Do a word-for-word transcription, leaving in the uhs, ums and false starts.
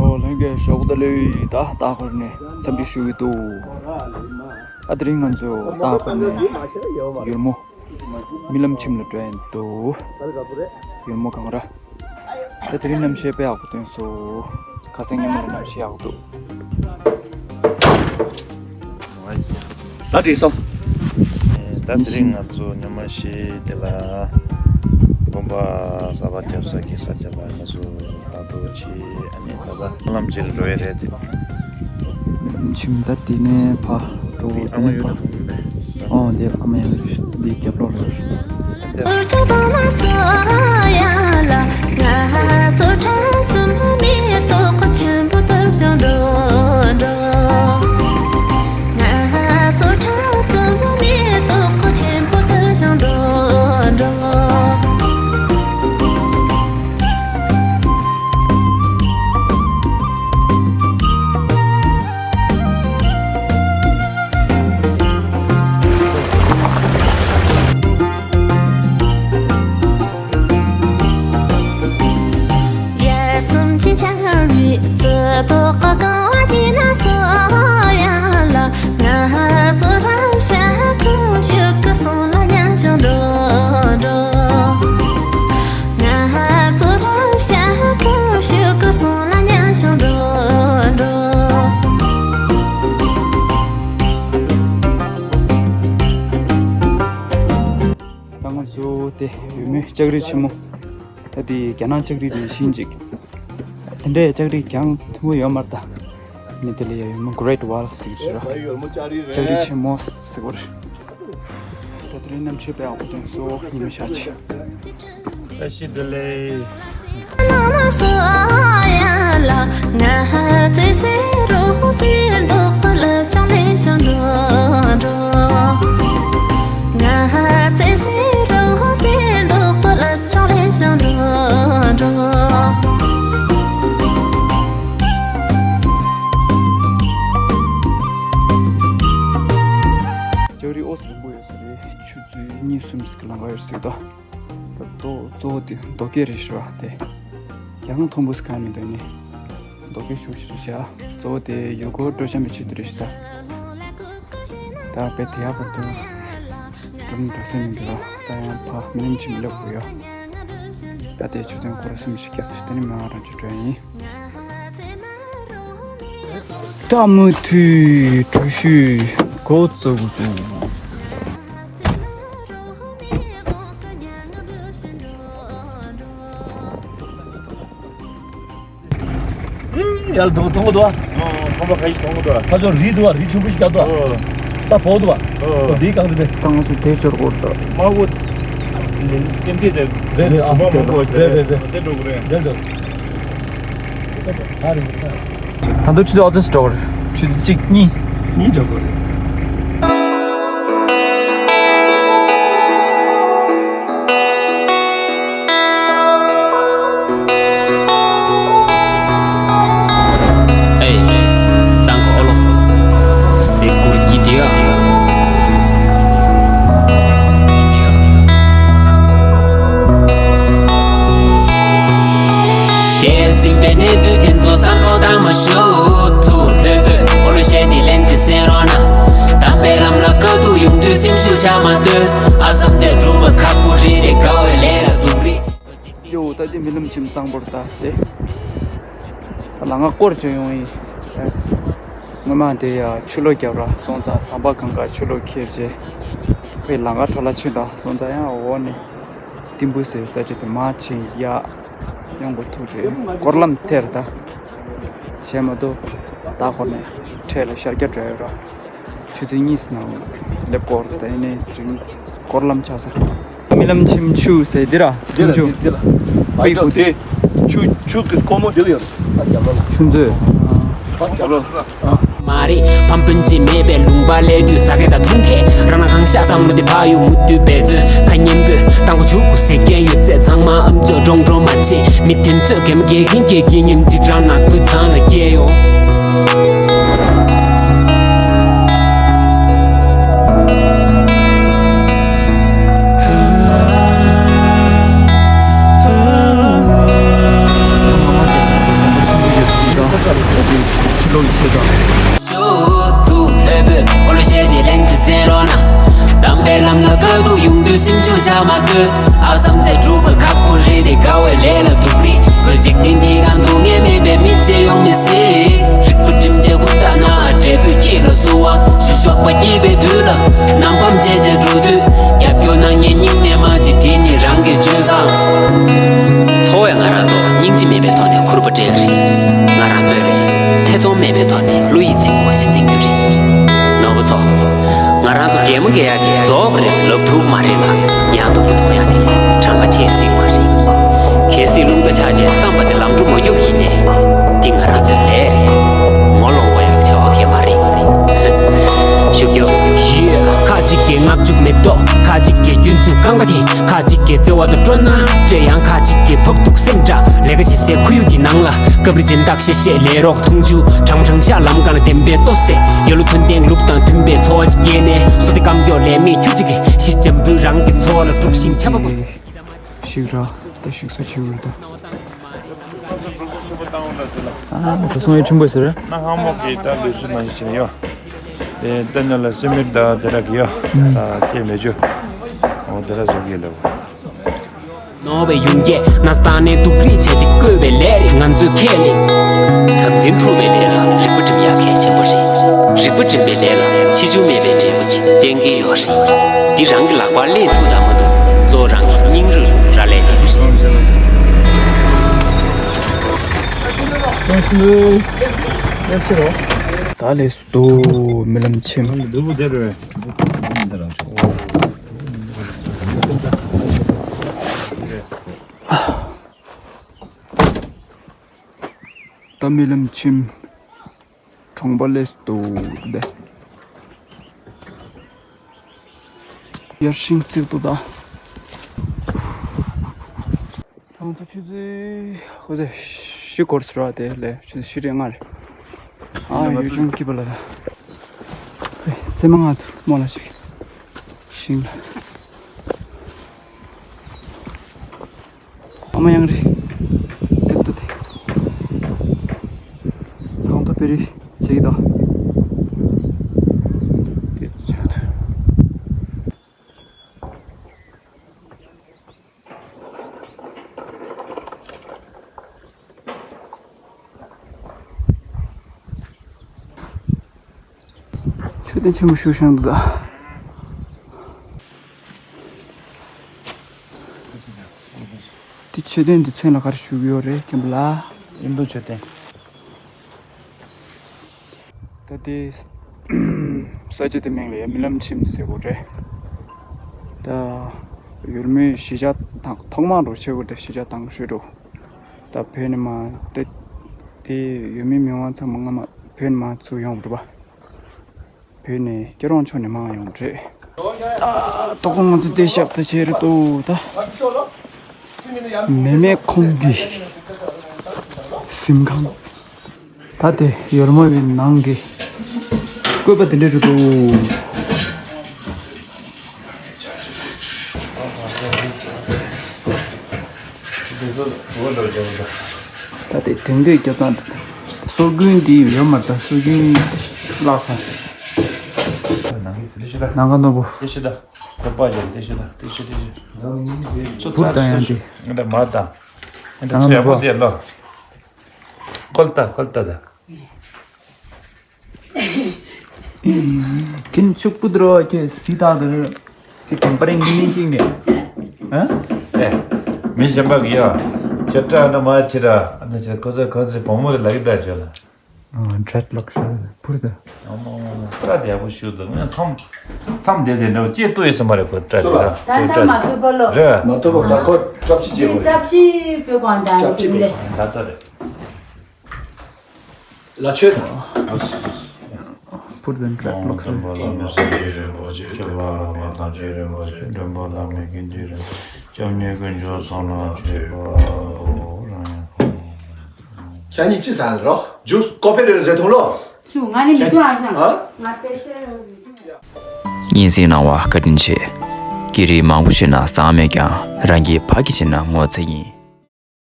ཨོ་ལྷན་རྒྱས་ཞོགས་པ་བདེ་ལེགས། ད་ལྟ་ཁོར་ནས་འཚམས་འདྲི་ཞུ་གི་འདུག་ཨ་དེ་རིང་ང་ཚོ་ལྟ་བ་ནས་ཡུལ་མོ་རྨི་ལམ་ཁྱིམ་ལ་འགྲོ་ཡིན་འདུག་ཡུལ་མོ་གངས་ར། ད་དེ་རིང་གནམ་གཤིས་དཔེ་ཡག་པོ་ཐོན་སོང་། ཁ་སང་ཉིན་མོ་ལ་གནམ་གཤིས་ཡག་པོ་འདུག་ད་བྲིས་སོང་། ད་དེ་རིང་ང་ཚོ་ཉི་མ་ཤས་དེ་ལ་དགོན་པ་གསར་པ་བརྒྱབ་ས་གི་ས་ཆ་ལ་ང་ཚོ་ལྟ་རྟོག་བྱས། ཨ་ནི་ད་ལྟ་སྨོན་ལམ་བྱེད་ལ་འགྲོ་ཡས་རེད་དེ། ཁྱིམ་ད་དེ་ནས་ཕ་འགྲོ་དེ་ནས་ཕ། ཨོ་དེ་ཕ་མ་ཡང་རེད། འདི་རྒྱབ་ལོགས་རེད། ད་ང་ཚོ་དེ་ཡུལ་མོའི་ལྕགས་རི་ཆེན་མོ། ད་དེ་རྒྱ་ནག་ལྕགས་རི་དེ་བཞིན་ཅིག་དེ་འདྲའི་ལྕགས་རི་གྱང་མཐོན་པོ་ཡོད་མ་རེད་ད། ནི་དེ་ལ་ཡ་ཡུལ་མོ་Great Wall་ཟེར་གྱི་རེད། ལྕགས་རི་ཆེན་མོ་ཟེར་གྱི་རེད། ད་དེ་རིང་གནམ་གཤིས་དཔེ་ཡག་པོ་ཐོན་སོང་། ཉི་མ་ཤར་ཅིག་བཀྲ་ཤིས་བདེ་ལེགས། ལྕགས་རི་ཨོ་ཙི་རིང་པོ་ཡོད་ས་རེད། ཆུ་ཚོད་གཉིས་གསུམ་ཞིག་གི་ལམ་ཁ་ཡོད་ས་རེད་ད། ད་གཙོ་གཙོ་བོ་དེ་རྡོ་སྐས་རེད་ཤག་དེ། ཡང་མཐོན་པོ་ཟེར་གང་མི་འདུག་ནི། རྡོ་སྐས་ཤུགས་ཤིག་རེད་ཤག་གཙོ་བོ་དེ་ཡུལ་སྐོར་སྤྲོ་འཆམ་པའི་ཆེད་དུ་རེད་ཤག་ད་དཔེ་དེ་ཡག་པོ་འདུག་འགྲོ་ནི་འགྲོ་སེམས་མི་འདུག་ད་ཡང་ཕ་མི་ཉམས་ཆེན་མི་ལེགས་པོ་ཡོད། ད་དེ་ཆུ་ཚན་ཁོ་ར་སེམས་ཤིག་རྒྱབ་དེ་ནི་མི་ང་རང་ཅིག་འགྲོ་ཡིན། ད་མུ་མཐུད་འགྲུལ་བཞུད་འགོ་བཙུགས་འདུག་ཡར་འདུག་མཐོང་གི་འདུག་ཨ། ཁོམ་པ་ཁ་ཡིས་མཐོང་གི་འདུག་ཨ། ཁ་ཕྱོགས་རི་འདུག་ཨ། རི་ཆེན་པོ་ཞིག་རྒྱབ་འདུག་ཨ། ཨོ། ས་ཕོག་འདུག་ཨ། ཨོ། འདིའི་སྒང་དེ་དེ། ད་ང་ཚོ་དེ་འབྱོར་དགོས་འདུག་དམར་པོ་ལྟེམ་ལྟེ་དེ། རེད་རེད་ཨ། དམར་པོ་རེད་རེད་རེད། དེ་འགྲོ་གི་རེད། དེ་འགྲོ། ད་རེད། ད་དུང་ཆུ་ཚོད་ཨོ་ཙམ་ཞིག་འགྲོ་གི་རེད། ཆུ་ཚོད་གཅིག་གཉིས། གཉིས་འགྲོ་གི་རེད། ཨེ། གཙང་ཁོ་ལོ། སེ་གུར་གྱི་དེ་ཡ། དེ་ཟིན་པའི་གནས་ཚུལ་དེ་ཚོ་བསམ་བློ་བཏང་མ་ཞུ། ཐུགས་ལྷོད་པོས་འོ་ལོ་བཤད་དེ་ལན་གྱི་སེང་རོ་ན། དམ་པའི་ལམ་ལ་དཀའ་སྡུག་ཡོང་དུས་སེམས་ཤུགས་ཆག་མ་སྡོད། ཨ་བསམ་དེ་སྒྲུབ་པ་ཁག་པོ་རེད་དེ། དགའ་བའི་ལས་ལ་སྡུག་རེད། ཡོ་ད་ཅི་རྨི་ལམ་ཁྱིམ་གཙང་པོར་ལྟ་སྟེ། ད་ལམ་ཁ་སྐོར་བྱེད་ཡོང་ཡིན། སྔོན་མ་དེ་ཡ་ཆུ་ལོག་བརྒྱབ་ར་སོང་ཙང་ཟམ་པ་གང་ག་ཆུ་ལོག་འཁྱེར་བྱས། དཔེ་ལམ་ཁ་དྲོ་ལ་ཆུ་དང་སོང་ཙང་ཡང་འོག་ནས་ཏིམ་བུ་ཟེར་ས་ཆ་དེ་མར་ཕྱིན་ཡ། ཡོང་དགོས་ཐུག་རེད། སྐོར་ལམ་ཐེར་ད། བྱས་མ་གཏོགས་ད་ཁོ་ནས་འཕྲེད་ལ་ཤར་རྒྱག་འགྲོ་ཡོད་ར། ཆུ་ཚོད་གཉིས་ནང་སླེབས་སྐོར་དེ་ནས་རིང་སྐོར་ལམ་ཆགས་ས། རྨི་ལམ་ཁྱིམ་ཆུ་ཟེར་འདི་ར། འདི་ལ་ཆུ་འདི་ལ། པིག་པོ་དེ། ཆུ་ཆུ་གི་སྒོ་མོ་འདི་ལ་ཡོད། ཆུ་མཛོད། མ་རེད། ཕམ་སྤུན་གཅིག་མེད་པའི་ལུང་པ་སླེབས་དུས་ཟ་མཁན་དང་འཐུང་མཁན་རང་ན་གང་ཤ་བསམ་བློ་དེ་བག་ཡོད་མུ་མཐུད་འབད་བརྩོན་ཐ་སྙད་པོས་བཏང་གོ་ཆུ་ཁུ་ཟེར་མཁན་ཡོད་ཚད་ཚང་མ་ཨམ་ཅོག་འགྲོང་འགྲོང་མ་བྱེད། མི་དེ་ཚོས་གད་མོ་བགད་ཀྱིན་བགད་ཀྱིན་ཉིན་གཅིག་རང་ནང་ཁུལ་ཚང་ལ་སྐྱེལ་ཡོང་། ཤུགས་ཐུག་ལྷོད་པོས་འོ་ལོ་བཤད་དེ་ལན་གཅིག་གསན་རོགས་གནང་། དམ་པའི་ལམ་ལ་དཀའ་སྡུག་ཡོང་དུས་སེམས་ཤུགས་ཆག་མ་སྡོད། ཨ་བསམ་ཚེ་སྒྲུབ་པ་ཁག་པོ་རེད་དེ། དགའ་བའི་ལས་ལ་སྡུག་རིགས་ཀྱི་འཇིག་རྟེན་འདི་གང་སྡུག་བསྔལ་མེད་པའི་མི་བྱེད་ཡོང་མི་སྲིད། རིག་པ་སྒྲིམ་བྱས་ཧུར་ཐག་ན་འབྲས་བུ་ཁྱེད་ལ་བསུ་བ་ཞུ། ཞོགས་པ་སྐྱེས་པའི་དུས་ལ་ནམ་ཕམ་བྱས་བྱས་འགྲོ་དུས་རྒྱབ་སྐྱོར་གནང་མཁན་སྙིང་ནས་མ་བརྗེད། དེ་ནི་རང་གི་སྤྱོད་བཟང་། འཚོ་བས་ང་རང་ཚོ་སྙིང་རྗེ་མེད་པའི་ཐོག་ནས་ཁུར་པོ་སྤྲད་ཀྱི་རེད། ང་རང་ཚོས་ལས་ཐེ་ཚོམ་མེད་པའི་ཐོག་ནས་བློ་ཡིད་ཚིམ་པོ་ཞིག་འཛིན་རྒྱུ་རེད། ནོར་བུ་ཚོ། ང་རང་ཚོ་གད་མོ་བགད་ཡག་གི་རྫོགས་པ་རེད་ཟེར་ལབ་ཐུབ་མ་རེད་ལ། ཡང་སྡུག་པོ་མཐོང་ཡག་དེ་ལས་གྲངས་ཀ་ཁྱད་སྲིད་མ་རེད། གལ་སྲིད་རླུང་རྟ་ཆགས་རྗེས་བསམ་པ་དེ་ལམ་འགྲོ་མ་རྒྱུག་ཡིན་ནས། འདི་ང་རང་ཚོའི་ལས་རེད། ངོ་ལོག་འོ་ཡག་བྱ་བ་གལ་མ་རེད། ཞུ་རྒྱུ། ཡེ། ཁ་ཅིག་གིས་ལྔ་བཅུ་མེ་ཏོག་ཁ་ཅིག་གིས་རྒྱུན་ཚུགས་རྐང་པ་དེ། ཁ་ཅིག་གིས་བརྩེ་བ་དང་སྤྲོ་སྣང་སྤྲད། ཡང་ཁ་ཅིག་གིས་ཕོག་ཐུག་སེམས་སྐྲག་ལས་ཀ་བྱེད་སའི་ཁོར་ཡུག་གི་ནང་ལ་སྐབས་རེ་སྦྱིན་བདག་ཤེས་བཤད་ལས་རོགས་མཐོང་ཆུང་དྲང་མོ་དྲང་བཞག་ལམ་སྒང་ལ་བདེན་པའི་ལྟོ་ཟས། ཡོད་ལུགས་མཚོན་ལྡན་ལུགས་དང་མཐུན་པའི་འཚོ་བ་ཞིག་བསྐྱལ་ནས། བསོད་བདེ་སྐམ་མགྱོགས་ལས་མེད་ཁྱུ་གཅིག་གིས་གཞི་འཇམ་པོའི་རང་གི་འཚོ་བ་ལ་དཀྲུག་ཤིང་ཆར་པ་བབས། ཞིག་ར་ད་ཞིག་ས་ཆེ་བར་ད། ཨ་ད་སོང་ཡོད་ཆུང་པོ་ཟེར། ན་ཧ་མོ་གི་ད་ལུས་སུ་ན་ཞིག་ཡོད། དེ་ལྟ་ན་ལ་སེ་མིར་ད་དེ་ར་གི་ཡོད། ད་ཁྱེད་མེ་ཆུ། འོ་དེ་ར་བཟོ་གི་ལ། ནོར་བའི་ཡུན་སྐྱེད་ན་ས་ནས་སྡུག་རིགས་བྱས་ཏེ་བཀོད་པའི་ལས་རེད་ང་ཚོའི་ཁས་ལེན། དམ་འཛིན་ཐུབ་པའི་ལས་ལ་རིག་པ་སྒྲིམ་ཡག་གལ་ཆེན་པོ་རེད། རིག་པ་སྒྲིམ་པའི་ལས་ལ་ཕྱི་འགྱུར་མེད་པའི་འབྲས་བུ་ཅིག་བསྟན་གྱི་ཡོད་རེད། འདི་རང་གི་ལག་པར་ལེན་ཐུབ་དང་མ་ཐུབ་གཙོ་བོ་རང་གི་སྙིང་རུས་རག་ལས་བསྡད་པ་རེད། ད་ལས་སུ་དོ་རྨི་ལམ་ཆེན་མོ། ད་རྨི་ལམ་ཆེན་མོ། གྲོང་པ་ལས་སུ་དོ་དེ། ཡར་ཤིང་བརྩིགས་འདུག་ད། ཁྱོད་ཚོ་ཆུ་ཚོད་ཁོ་ཚོ་བཞི་འགོར་ཟེར་བ་དེ་ལས་ཆུ་ཚོད་བཞི་རེ་ལྔ་རེ། ཨ་ཡོད་ཅུང་སྐྱིད་པ་ལ་ད། ཙེ་མ་ང་ཐུ་མོ་ལ་ཞིག་ཤིང་ལ། ཨ་མ་ཡང་རེ། ཙེབ་ཏུ་དེ། ཚང་ཐོ་པེ་རི་ཆེ་གི་དོ། དེ་ཆ་ཐུ། མཆོད་རྟེན་ཆེན་པོ་ཞིག་བཞེངས་འདུག་ད། དེ་མཆོད་རྟེན་དེ་མཚན་ལ་ག་རེ་ཞུ་གི་ཡོད་རེད་མཁན་པོ་ལགས། ཨིན་བུ་མཆོད་རྟེན། ད་དེ་ས་ཆ་དེ་མིང་ལ་རྨི་ལམ་ཁྱིམ་ཟེར་གོ་རེད། ད་ཡུལ་མིའི་གཞིས་ཆགས་དང་ཐོག་མ་རུ་ཆེ་བོ་དེ་གཞིས་ཆགས་དང་ཤོད་འགྲོ། ད་བོད་ནས་མ་དེ་དེ་ཡུལ་མིའི་མི་དབང་ཚང་མ་སྔ་མ་བོད་ནས་མ་ཚུར་ཡོང་རེད་པ། བོད་ནས་སྐྱོ་རོང་ཕྱོགས་ནས་མར་ཡོང་རེད། ད་དོ་དགོང་ང་ཚོ་དེ་ཞབས་ཏུ་ཆེ་རེད་དོ་ད། མེ་མེ་ཁོང་གི་གཟིམ་ཁང་། ད་དེ་ཡོལ་མོ་བའི་ནང་གི་བཀོད་པ་དེ་འདྲ་རེད་དོ། ད་དེ་དེང་དུས་རྒྱབ་སྟངས་སྲོལ་རྒྱུན་འདི་ཡོད་མ་རེད། ད་སྲོལ་རྒྱུན་བརླག་སོང་། ནང་ག་ནོར་བུ། བུར་དང་ཡང་དེ། ད་ནོར་བུ། ཁོལ་ཏ་ཁོལ་ཏ་ད། ཁྱིམ་ཕྱུག་པོ་དེ་རོ་ཁྱེད་སི་ཏ་དེ་རོ། སི་ཏམ་པ་རིང་གི་མིན་ཅིག་ནས། ཨ། ཨེ། མི་གཞན་པ་གི་ཡ། ཁྱེད་སྐྲ་ན་མ་ཕྱི་ར། ཨ་ནི་ཁོ་ཚོ་ཁོ་ཚོའི་བུ་མོ་རེ་ལ་གི་ད་ཅོ་ལ། ཨ། ཌྲེཌ་ལོག་ཤ་ཕུར་ད། ཨ་མ་མ་མ་སྐྲ་དེ་ཡག་པོ་ཞུ་འདུག་ངས་མཚམས་མཚམས་དེ་དེ་འདྲ་བོ་ཅེས་ལྟོས་ཡོད་སེམས་པ་རེད་ཁོ་སྐྲ་དེ་ར། ད་ས་མ་ཐུབ་པ་ལོ། རེད། མ་ཐུབ་པ་ད་ཁོ་སྐྲ་ཕྱི་བྱེད་དགོས། སྐྲ་ཕྱི་པོའི་གང་ད་སྐྲ་ཕྱི་པོའི་ད་ལྟ་རེད། ལ་ཆོས་དང་། ཕུར་དུ་འདྲ་ལོག་སོང་། སྐྱབས་མགོན་བླ་མའི་དམ་ཚིག་རིན་པོ་ཆེ། སྐྱབས་མགོན་བླ་མའི་དགེ་འདུན་རིན་པོ་ཆེ། སྐྱབས་གནས་དཀོན་མཆོག་གསུམ་ལ་མཆོད་པ་འབུལ། ཁྱེད་གཉིས་ཅི་ཟ་རོ། ཇུས་ཀོ་ཕེ་རེ་རེ་ཟེར་ཐུང་ལོ། སུ་ང་ནི་མི་འདུག་ཨ་ཞང་། ཨ། ང་པེ་ཤེ་རོ་མི་འདུག་ཡ། སྙན་སེང་གནང་བ་བཀའ་དྲིན་ཆེ། སྐད་རིགས་མང་པོ་ཤེས་ན་བཟང་མེད་ཀྱང་རང་གི་ཕ་གི་ཤེས་ན་ངོ་ཚ་ཡིན།